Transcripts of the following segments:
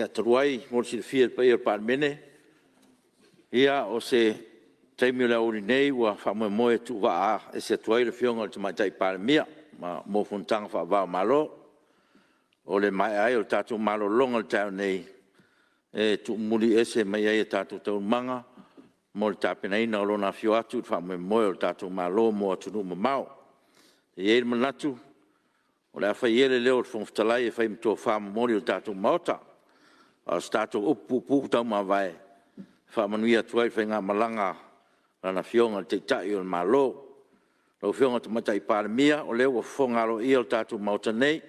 Talu ai mo le silafia e le paia o le Palemene, o se taimi o le aoauli nei ua faamoemoe e tuuvaa ese atu ai le Afioga i le Tamaitai Palemia mo fonotaga faava-o-Malo. O le maea ai o le tatou malologa i le taeao nei, e tuumuli ese mai ai i a tatou taualumaga mo le tapenaina o lona afio atu i le faamoemoe o le tatou Malo mo atunuu mamao. E i ai le manatu o le a fai ia le leo o le Fofoga Fetalai e fai ma tofa momoli o le tatou Maota. A o se tatou upu puupuu taumavae, e faamanuia atu ai le faigamalaga a Lana Afioga i le Taitai o le Malo. Lau Afioga i le Tamaitai Palemia, o lea ua fofoga aloaia le tatou Maota nei,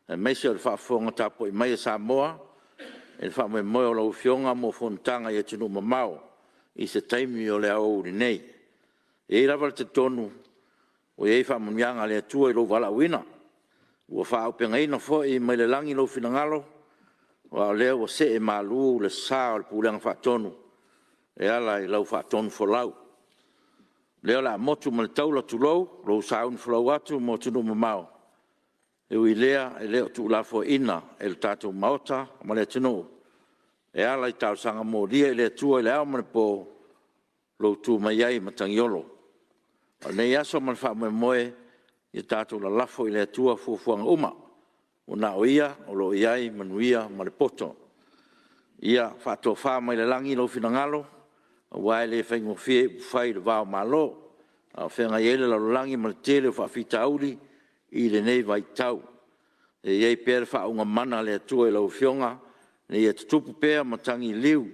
aemaise o le faafofoga tapuai mai a Samoa i le faamoemoe o lau Afioga mo fonotaga i atunuu mamao i se taimi o le aoauli nei. E i ai lava le talitonuga ua i ai faamanuiaga a le Atua i lou valaauina, ua faaauupegaina foi mai le lagi lou finagalo, aua o lea ua see malu le sa o le Pulega Faatonu e ala i lau faatonufolau. O lea o le a motu ma le taula tulou, lou sauni folau atu mo atunuu mamao, e ui i lea, e le o tuulafoaiina e le tatou Maota ma le atunuu e ala i talosaga molia i le Atua i le ao ma le po lou tu mai ai i matagiolo. A o lenei aso ma le faamoemoe, ia tatou lalafo i le Atua fuafuaga uma, ua na o Ia o lo o i ai manuia ma le poto. Ia faatofa mai le lagi lou finagalo, aua e le faigofie upufai i le va o Malo, a o feagai ai le lalolagi ma le tele o faafitauli i lenei vaitau. Ia i ai pea le faauuga mana a le Atua i lau Afioga, ina ia tutupu pea matagi liu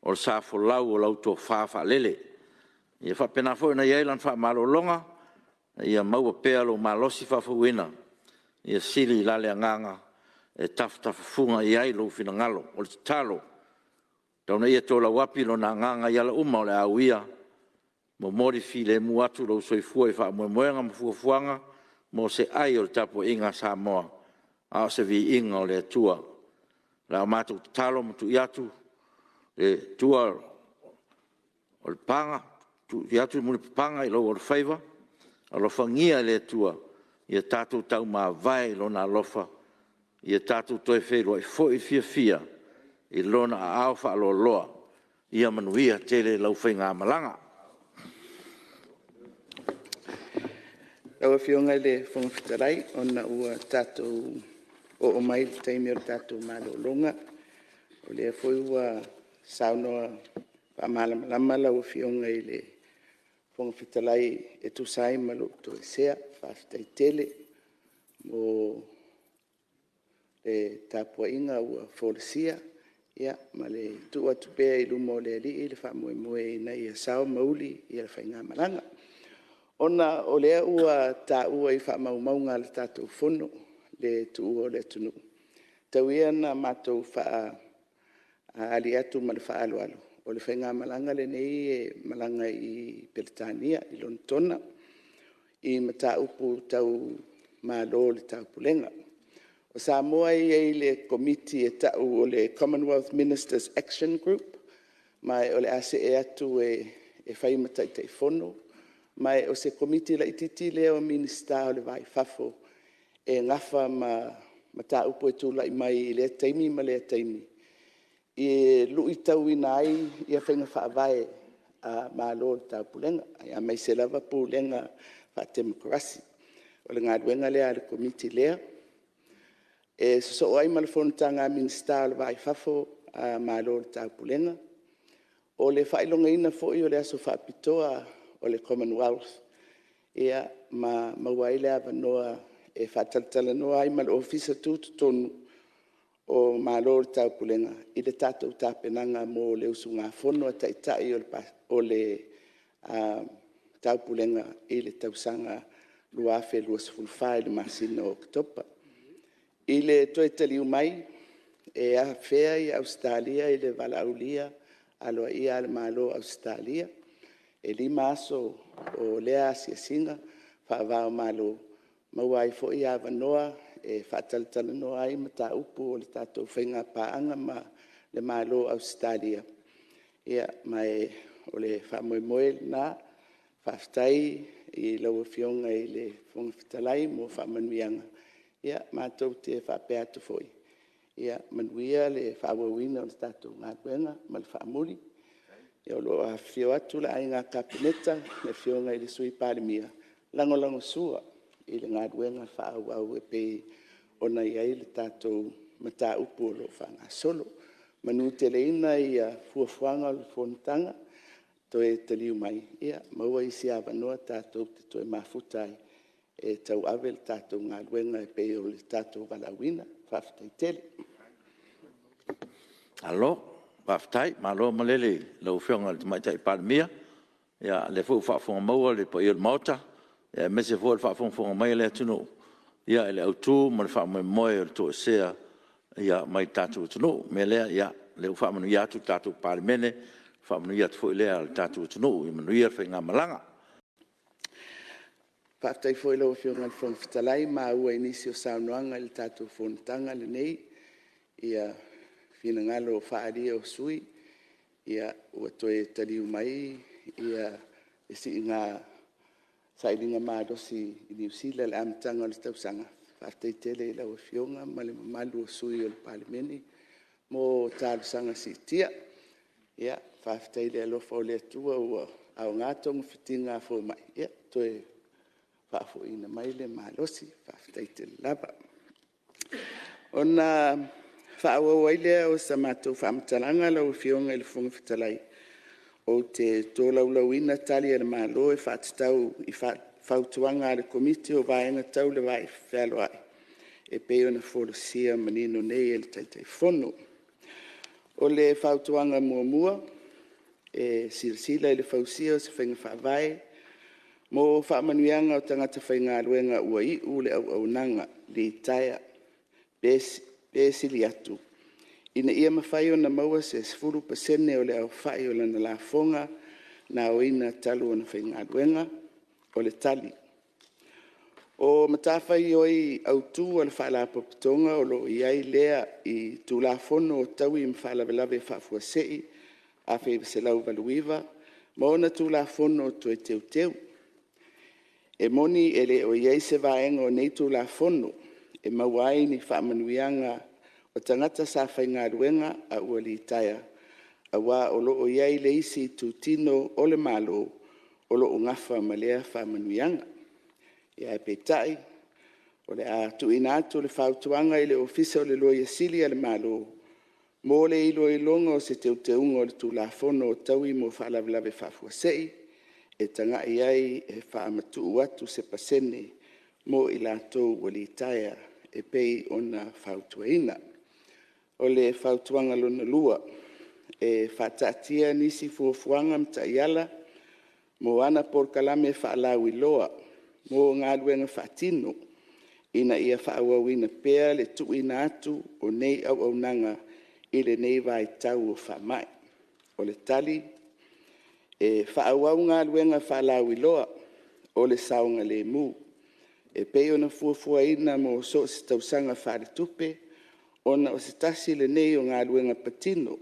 o le sa folau o lau tofa faalele. Ia faapena foi ona i ai lana faamalologa, ia maua pea lou malosi faafouina, ia sili i la le agaga e tafatafafuga i ai lou finagalo. O le tatalo, tau ina ia tolauapi Lona Agaga i ala uma o le a uia, momoli filemu atu lou soifua i faamoemoega ma fuafuaga mo se ai o le tapuaiga a Samoa, a o se viiga o le Atua. O le matou tatalo ma tui atu le mulipapaga i lou alofaiva, alofagia e le Atua ia tatou taumavae i Lona alofa, ia tatou toe feiloai foi i le fiafia i Lona aao faaloaloa. Ia manuia tele lau faigamalaga. Lau Afioga i le Fofoga Fetalai, ona ua tatou oo mai i le taimi o le tatou malologa, o lea foi ua saunoa faamalamalama lau Afioga i le Fofoga Fetalai e tusa ai ma lou toesea. Faafetai tele mo le tapuaiga ua folasia ma le tuu atu pea i luma o le Alii le faamoemoe ina ia sao ma uli le faigamalaga. Ona o lea ua taua i faamaumauga a le tatou Fono le tuua o le atunuu, tau ia ina matou faaali atu ma le faaaloalo, o le faigamalaga lenei e malaga i Peretania i Lonetona i mataupu tau Malo o le Taupulega. O Samoa e i ai i le Komiti e tau o le Commonwealth Ministers Action Group, ma o le a see atu e fai ma Taitaifono, ma o se Komiti laitiiti lea o Minisita o le Va i Fafo e nafa ma mataupu e tulai mai i lea taimi ma lea taimi, e luitauina ai faiga faavae a Malo o le Taupulega, aemaise lava pulega faatemokarasi. O le galuega lea a le Komiti lea, e sosoo ai ma le fonotaga a Minisita o le Va i Fafo a Malo o le Taupulega. O le faailogaina foi o le aso faapitoa o le Commonwealth, ma maua ai le avanoa e faatalatalanoa ai ma le Ofisa Tutotonu o Malo o le Taupulega i le tatou tapenaga mo le usugafono a Taitai o le Taupulega i le tausaga 2024 i le masina o Oketopa. I le toe taliu mai e afea Ausetalia i le valaaulia aloaia a le Malo o Ausetalia, e 5 aso o lea asiasiga faava o Malo, maua ai foi avanoa e faatalatalanoa ai mataupu o le tatou faiga paaga ma le Malo o Ausetalia. Ma o le faamoemoe lena. Faafetai i lau Afioga i le Fofoga Fetalai mo faamanuiaga. Matou te faapea atu foi, Ia manuia le faaauauina o le tatou galuega ma le faamuli. O lo o afifio atu le Aiga Kapeneta, le Afioga i le Sui Palemia, lagolagosua i le galuega faaauau e pei ona i ai le tatou mataupu o lo o faagasolo. Manuteleina fuafuaga o le fonotaga, toe taliu mai, maua isi avanoa tatou te toe mafuta ai e tauave le tatou galuega e pei o le tatou valaauina. Faafetai tele. Malo faafetai, malo malele i lau Afioga i le Tamaitai Palemia. O lea foi ua faafofoga le paia o le Maota, aemaise foi o le faafogafoga mai a le atunuu i le autu ma le faamoemoe o le toesea mai le tatou atunuu. O le mea lea, o lea ua faamanuia atu le tatou Palemene, faamanuia atu foi lea i le tatou atunuu. Ia manuia le faigamalaga. Faafetai foi i lau Afioga i le Fofoga Fetalai, ua maua i nisi o saunoaga i le tatou fonotaga lenei finagalo faaalia o sui usufono ua toe taliu mai le siiga sailigamalosi i Niu Sila i le amataga o le tausaga. Faafetai tele i lau Afioga ma le mamalu o sui usufono o le Palemene mo talosaga siitia. Faafetai i le alofa o le Atua ua aoga togafitiga a fomai, ua toe faafoiina mai le malosi. Faafetai tele lava. Ona faaauau ai lea o se matou faamatalaga lau Afioga i le Fofoga Fetalai, ou te tolaulauina Tali a le Malo e faatatau i Fautuaga a le Komiti o Vaega Tau le Va Fealoai e pei ona folasia manino nei e le Taitaifono. O le Fautuaga 1: E silasila i le fausia o se faiga faavae mo faamanuiaga o tagata faigaluega ua iu le auaunaga (litaea) pe sili atu, ina ia mafai ona maua se 10% o le aofai o lana lafoga na aoina talu ona faigaluega. Tali O matafaioi autu a le Faalapotopotoga o lo o i ai lea i Tulafono o Taui ma Faalavelave Faafuasei 1989 ma ona Tulafono Toe Teuteu. E moni e le o i ai se vaega o nei Tulafono e maua ai ni faamanuiaga o tagata sa faigaluega a ua litaea, aua o lo o i ai le isi itutino o le Malo o lo o nafa ma lea faamanuiaga. Aepeitai, o le a tuuina atu le fautuaga i le Ofisa o le Loia Sili a le Malo mo le iloiloga o se Teuteuga o le Tulafono o Taui mo Faalavelave Faafuasei e tagai ai e faamatuu atu se pasene mo i latou ua litaea e pei ona fautuaina. Fautuaga 2: E faataatia nisi fuafuaga ma taiala mo ana polokalame faalauiloa mo galuega faatino ina ia faaauauina pea le tuuina atu o nei auaunaga i lenei vaitau o faamai. Tali E faaauau galuega faalauiloa o le saogalemu e pei ona fuafuaina mo so o se tausaga faaletupe, ona o se tasi lenei o galuega patino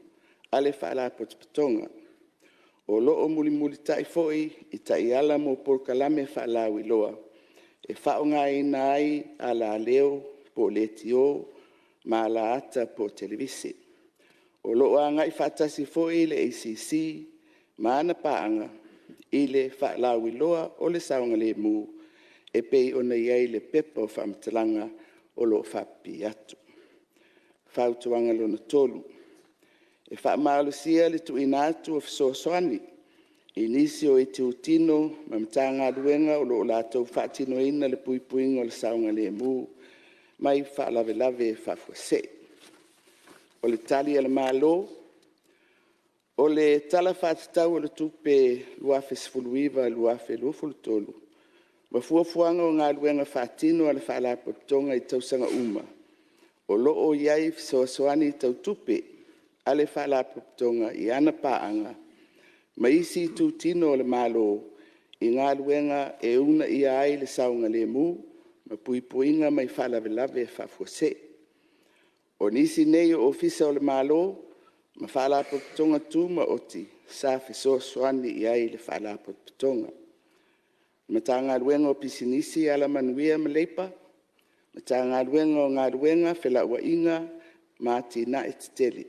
a le Faalapotopotoga. O lo o mulimulitai foi i taiala mo polokalame faalauiloa e faaaogaina ai alaleo po o leitio ma alaata po o televise. O lo o agai faatasi foi le ACC ma ana paaga i le faalauiloa o le saogalemu e pei ona i ai le pepa o faamatalaga o lo o faapipii atu. Fautuaga 3: E faamalosia le tuuina atu o fesoasoani i nisi o itutino ma Matagaluega o lo o latou faatinoina le puipuiga o le saogalemu mai faalavelave faafuasei. Tali a le Malo O le Tala Faatatau o le Tupe 2019/2020 ma fuafuaga o galuega faatino a le Faalapotopotoga i tausaga uma, o lo o i ai fesoasoani tau tupe a le Faalapotopotoga i ana paaga ma isi itutino o le Malo i galuega e uunaia ai le saogalemu ma puipuiga mai faalavelave faafuasei. O nisi nei o Ofisa o le Malo ma Faalapotopotoga Tumaoti sa fesoasoani i ai le Faalapotopotoga: Matagaluega o Pisinisi, Alamanuia ma Leipa, Matagaluega o Galuega, Felauaiga ma Atinae Tetele.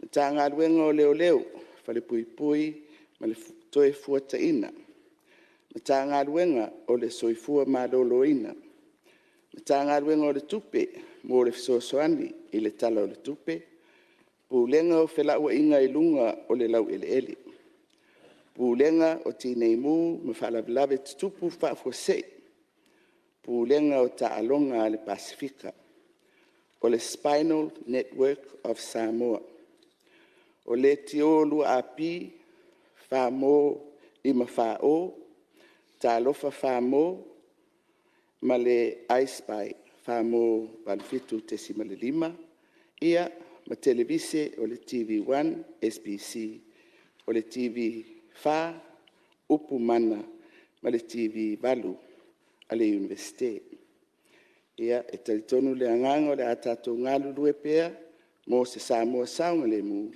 Matagaluega o Leoleo, Falepuipui ma le Toefuataiga. Matagaluega o le Soifua Maloloina. Matagaluega o le Tupe mo le fesoasoani i le Tala o le Tupe. Pulega o Felauaiga i luga o le Laueleele. Pulega o Tineimu ma Faalavelave Tutupu Faafuasei. Pulega o Taaloga a le Pasefika. O le Spinal Network of Samoa. O Leitio 2AP, FaMo 540, Talofa FaMo ma le iSpy FaMo 87.5, ia ma Televise o le TV1, SPC, o le TV4, Upu Mana ma le TV8 a le Iunivesite. Ia, e talitonu le agaga o le a tatou galulue pea mo se Samoa saogalemu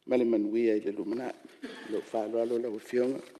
ma le manuia i le lumanai. Ma lou faaaloalo lau Afioga.